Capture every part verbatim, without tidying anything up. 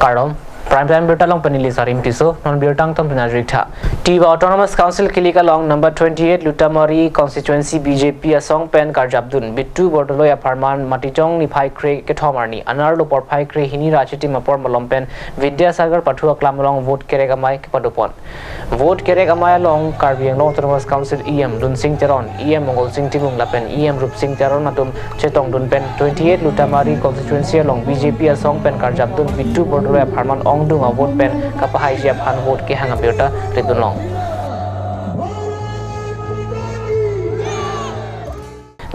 Kardom, Prime Time Birta along pen neli Sarim Tisso, non birta angton pen ajrik tha. Tiwa Autonomous Council kilik along number twenty-eight Lutamari Constituency B J P asong pen karjapdun Bittu Bordoloi apharman Matijong niphai kre kethom arni, anerlo porphai kre hini ra chitim apor malom pen Vidyasagar Pathu aklam along vote kerek amei kepadopon. Vote kerek amei along Karbi Anglong Autonomous Council E M Lunsing Teron, E M Mongol Sing Timung lapen E M Rupsing Teron atum chetongdun pen twenty-eight Lutamari constituency along B J P asong pen karjapdun Bittu Bordoloi apharman ongdung avote pen kapahaiji aphan vote kehang abirta ridunlong.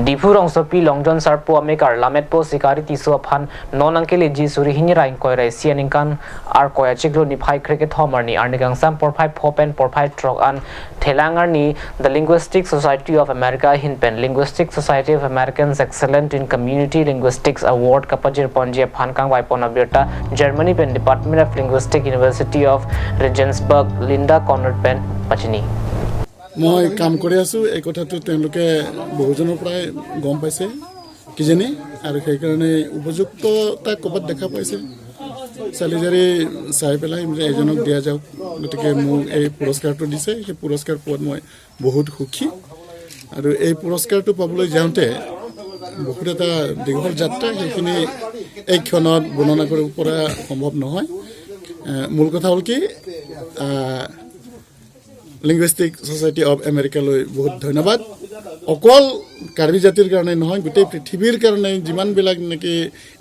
Diphu rongsopi Long John Sarpo amekar lametpo Sikari Tisso aphan non nangkeleji suri hini ra ingkoi ra isi aningkan Arkoi achiklo niphai kre kethom arni arni kangsam porphai pho pen porphai throk an thelang arni The Linguistic Society of America ahin pen Linguistic Society of Americans Excellent in Community Linguistics Award kapajirponji aphan kangvaipon abirta Germany pen Department of Linguistic University of Regensburg Linda Konrad pen pachini. মই কাম কৰি আছো, এই কথাটো তেওঁলোকে বহুজনৰ পৰাই গম পাইছে কিজানি, আৰু সেইকাৰণে উপযুক্ততা ক'ৰবাত দেখা পাইছে। চালি জাৰি চাই পেলাই বোলে এজনক দিয়া যাওক, গতিকে মোক এই পুৰস্কাৰটো দিছে। সেই পুৰস্কাৰ পোৱাত মই বহুত সুখী। আৰু এই পুৰস্কাৰটো পাবলৈ যাওঁতে বহুত এটা দীঘল যাত্ৰা, সেইখিনি এই ক্ষণত বৰ্ণনা কৰিব পৰা সম্ভৱ নহয়। এ, মূল কথা হ'ল কি, আ, লিংগুইষ্টিক ছ'চাইটি অৱ আমেৰিকালৈ বহুত ধন্যবাদ। অকল কাৰ্বি জাতিৰ কাৰণে নহয়, গোটেই পৃথিৱীৰ কাৰণে যিমানবিলাক নেকি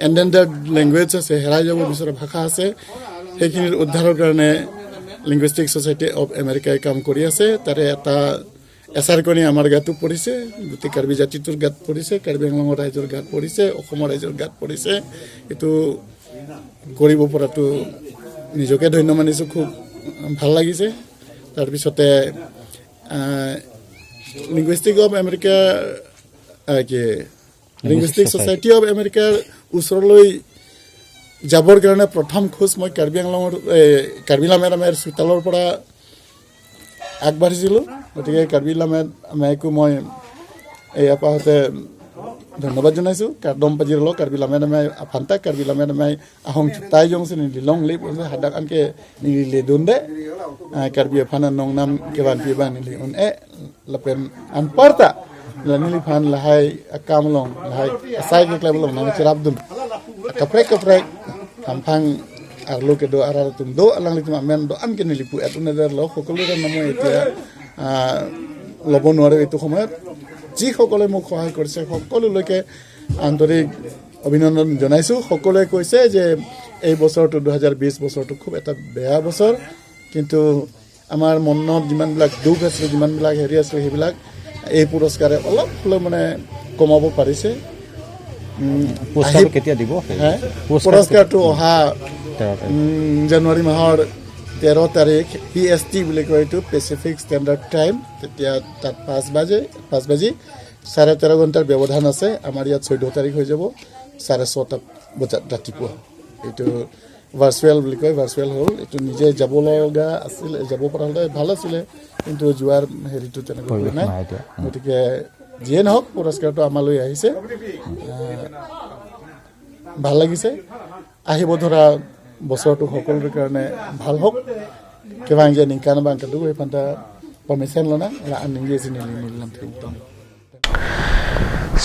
এনডেঞ্জাৰ্ড লেংগুৱেজ আছে, হেৰাই যাব বিচৰা ভাষা আছে, সেইখিনিৰ উদ্ধাৰৰ কাৰণে লিংগুইষ্টিক ছ'চাইটি অৱ আমেৰিকাই কাম কৰি আছে। তাৰে এটা এচাৰ কণী আমাৰ গাতো পৰিছে, গোটেই কাৰ্বি জাতিটোৰ গাত পৰিছে, কাৰ্বি আংলঙৰ ৰাইজৰ গাত পৰিছে, অসমৰ ৰাইজৰ গাত পৰিছে। এইটো কৰিব পৰাটো নিজকে ধন্য মানিছোঁ, খুব ভাল লাগিছে। তাৰপিছতে, আহ, লিংগুইষ্টিক অৱ আমেৰিকা, আহ, কি, লিংগুইষ্টিক ছ'চাইটি অৱ আমেৰিকাৰ ওচৰলৈ যাবৰ কাৰণে প্ৰথম খোজ মই কাৰ্বি আংলঙৰ, এ, কাৰ্বি লামেৰামেৰ চোতালৰ পৰা আগবাঢ়িছিলোঁ। গতিকে কাৰ্বি লামেৰামেকো মই এই আপাহতে ধন্যবাদ জনাইছোঁ। Kardom pajirlo Karbi Lammet Amei aphanta, Karbi Lammet Amei ahong chutai jongsi neli longle, hadak anke neli ledunde. Ah, Karbi aphan anong nam kevan pi abang neli un-e, lapen anparta la neliphan lahai akam along, lahai asai keklem along nangcherapdun. Kaprek kaprek hamphang arlo kedo arat atum do, alanglitum amen do-an ke neli pu-et un-edetlo, সকলোৰে নাম মই এতিয়া, আহ, ল'ব নোৱাৰো এইটো সময়ত। যিসকলে মোক সহায় কৰিছে, সকলোলৈকে আন্তৰিক অভিনন্দন জনাইছোঁ। সকলোৱে কৈছে যে এই বছৰটো, দুহেজাৰ বিশ বছৰটো খুব এটা বেয়া বছৰ, কিন্তু আমাৰ মনত যিমানবিলাক দুখ আছিল, যিমানবিলাক হেৰি আছিল, সেইবিলাক এই পুৰস্কাৰে অলপ হ'লেও মানে কমাব পাৰিছে। উম, পুৰস্কাৰটো আহি-, কেতিয়া দিব? হে? পুৰস্কাৰ পুৰস্কাৰটো কেতিয়া? অহা, তেৰ তাৰিখ। উম, জানুৱাৰী মাহৰ তেৰ তাৰিখ, পি এছ টি বুলি কয় এইটো, পেচিফিক ষ্টেণ্ডাৰ্ড টাইম, তেতিয়া তাত পাঁচ বাজে, পাঁচ বাজি চাৰে তেৰ ঘণ্টাৰ ব্যৱধান আছে। আমাৰ ইয়াত চৈধ্য তাৰিখ হৈ যাব, চাৰে ছটা বজাত ৰাতিপুৱা। এইটো ভাৰ্চুৱেল বুলি কয়, ভাৰ্চুৱেল হ'ল। এইটো নিজে যাব লগা আছিলে, যাব পৰা হ'লে ভাল আছিলে, কিন্তু যোৱাৰ হেৰিটো তেনেকৈ হোৱা পৰিৱেশ নাই। নাই এতিয়া। উম। গতিকে যিয়ে নহওক, পুৰস্কাৰটো আমালৈ আহিছে। আহ, ভাল লাগিছে। আহিব ধৰা বছৰটো সকলোৰে কাৰণে ভাল হওক। Kevangji aningkan abang kedo, aphanta pamesen lonang, la-an ningje si neli neli lam thengtong.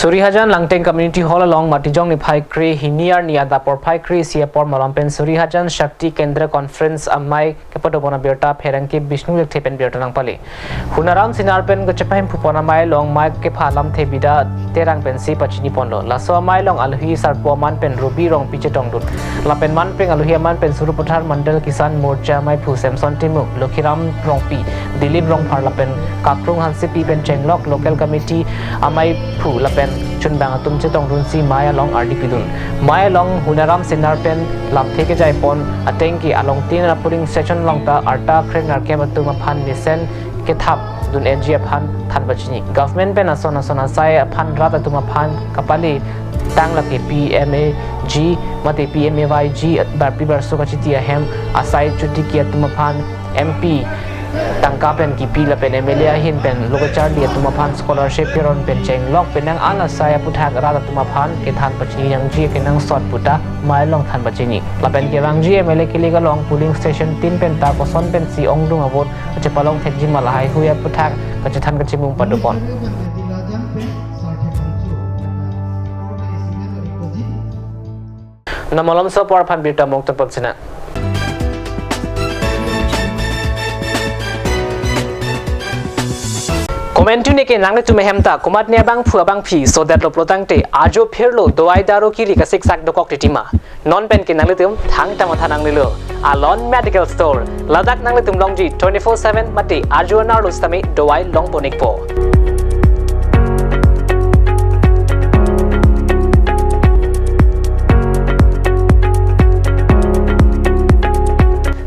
Surihajan Langteng Community Hall along Matijong niphai kre hini arni adap porphai kre isi apor malom pen Surihajan Shakti Kendra Conference amei kepadopon abirta pherangke Bishnu Lekthe pen birta nangpale. Hunaram Sinar pen kachepahemphu pon amei along mei kepha lamthe Bida Terang pensi pachiniponlo. Laso amei along alohi sarpo aman pen Ruby Rongpi chetongdun. Lapen manpeng alohi aman pen Sarupathar Mandal Kisan Morcha ameiphu Samson Timung, Lokhiram Rongpi, Dilip Rongphar lapen Kakrung Hansepi pen chenglok local committee ameiphu lapen chunbang atum chetongdunsi mei along ardi pidun. Mei along Hunaram Sinar pen lamthe kejaipon atengke along tin ra polling station along ta arta kreng arkem atum aphan mesen kethapdun-eji aphan than pachini. Government pen ason ason asai aphan rat atum aphan kapale tang lake P M A G mate P M A Y G barpi barso kachiti ahem asai chotiki atum aphan M P tangka pen kipi lapen M L A ahin pen lo kacharli atum aphan scholarship piron pen chenglok penang an asai aputhak rat atum aphan kethan pachini nangji kenangsot puta mai along than pachini. Lapen kevangji M L A kilik along polling station tin pen ta koson pensi ongdung avote kachepalong thekji ma lahaihui aputhak kachethan kachimung padopon. Nang malomso apor aphan birta mong tepot sina. Komantu neke nanglitum ahem ta komatne abangphu abangphi sodetlo pulotangte ajo phirlo dawai daru kiri kasiksak dokok titima. Non pen ke nanglitum thangta matha nangnelo. Alon Medical Store. Ladak nanglitum longji twenty-four seven mate ajo anerlo sitame dawai longpon-ikpo.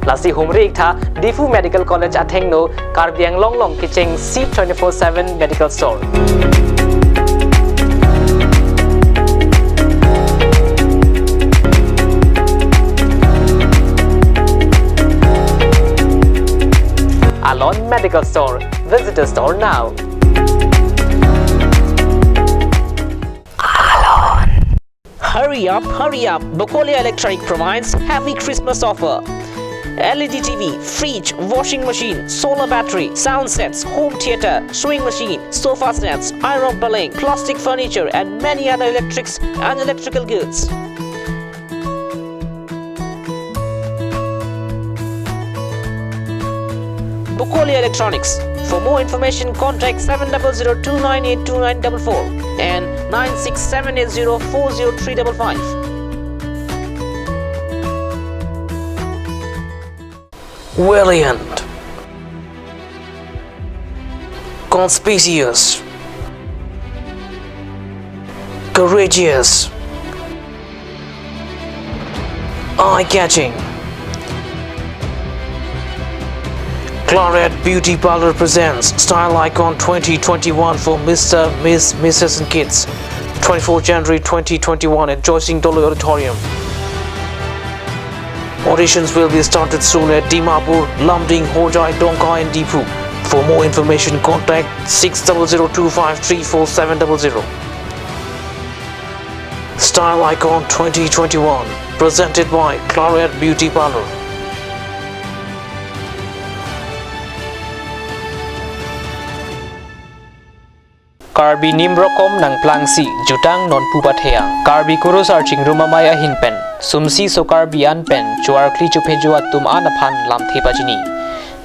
Lasi humri-iktha Diphu Medical College athengno Karbi Anglong along kechengsi twenty-four seven Medical Store. Alon Medical Store. Visit the store now. Hurry up, hurry up! Bokolia Electronic provides happy Christmas offer. L E D T V, fridge, washing machine, solar battery, sound sets, home theater, sewing machine, sofa sets, iron baling, plastic furniture, and many other electrics and electrical goods. Bokolia Electronics. For more information, contact seven double zero two nine eight two nine double four and nine six seven eight zero four zero three double five. Valiant, conspicuous, courageous, eye-catching. Claret Beauty Parlour presents Style Icon twenty twenty-one for Mister, Miss, Missus and Kids. Twenty-fourth January twenty twenty-one at Joysing Doloi Auditorium. Auditions will be started soon at Dimapur, Lumding, Hojai, Dongka and Diphu. For more information, contact six double zero two five three four seven double zero. Style Icon twenty twenty-one, presented by Claret Beauty Parlour. Karbi nim rokom nangplangsi jutang nonpu patheyang. Karbi kurusar chingrum amei ahin pen sumsi so Karbi an pen choarkli chophejo atum an aphan lamthe pachini.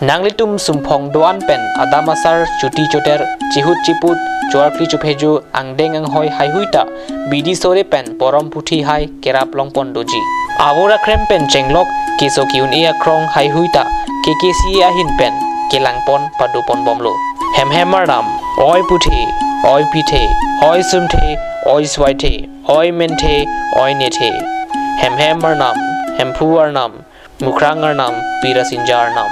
Nanglitum sumphong do-an pen adam asar chuti choter chihut chiput choarkli chophejo angdeng anghoi haihui ta bidi sore pen porom puthi hai kerap longpon doji. Avur akrem pen chenglok keso ke-un-e akrong haihui ta K K C A ahin pen kelangpon padoponbomlo. Hem hem arnam, oi puthe, oi pithe, oi sumthe, oi swaithe, oi menthe, oi nethe. Hem hem arnam, Hemphu arnam, Mukrang arnam, Pirasinja arnam.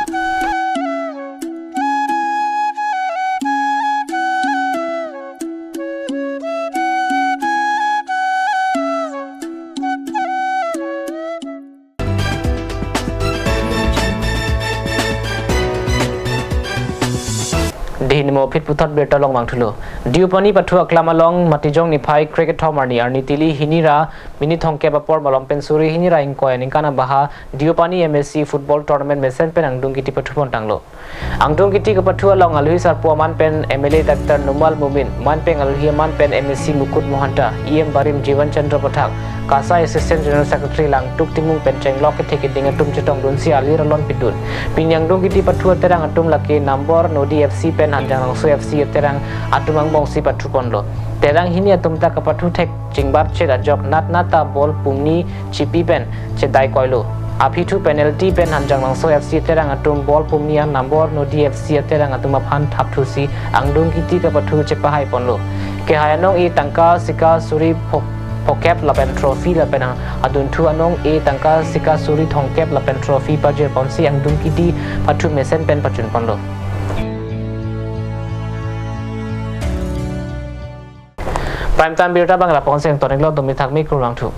Dei nimo phit puthot birta longvangthulo. Deopani pathu aklam along Matijong niphai krekethom arni arni tili hini ra minit thomkep apor malom pen suri hini ra ingkoi aningkan abaha Deopani M A C football tournament mesen pen angdung kiti pathupontanglo. Angdung kiti kapathu along alohi sarpo aman pen M L A Doctor Numal Momin, manpeng alohi aman pen M A C Mukut Mohanta, E M barim Jiwan Chandra Pathak, KASA Assistant General Secretary Langtuk Timung pen chenglok kethe keding atum chetongdunsi alir alon pidun. Pini angdung kiti pathu aterang atum lake Nambor Nodi F C pen Hanjanglangso F C aterang atum angbongsi pathuponlo. Terang hini atum ta kapathu thek chingbarchet ajok natna ta ball pumni chipi pen chedai koilo. Aphi thu penalty pen Hanjanglangso F C terang atum ball pumni an Nambor Nodi F C terang atum aphan thapthusi angdung kiti kapathu chepahaiponlo. Kehai anong e tangka sika suri phok-, phokep lapen trophy lapen adunthu anong e tangka sika suri thomkep lapen trophy pajirponsi angdung kiti pathu mesen pen pachunponlo. Prime Time birta bang lapu-an si angton-iklo, dumi thakmi, kurvangthu.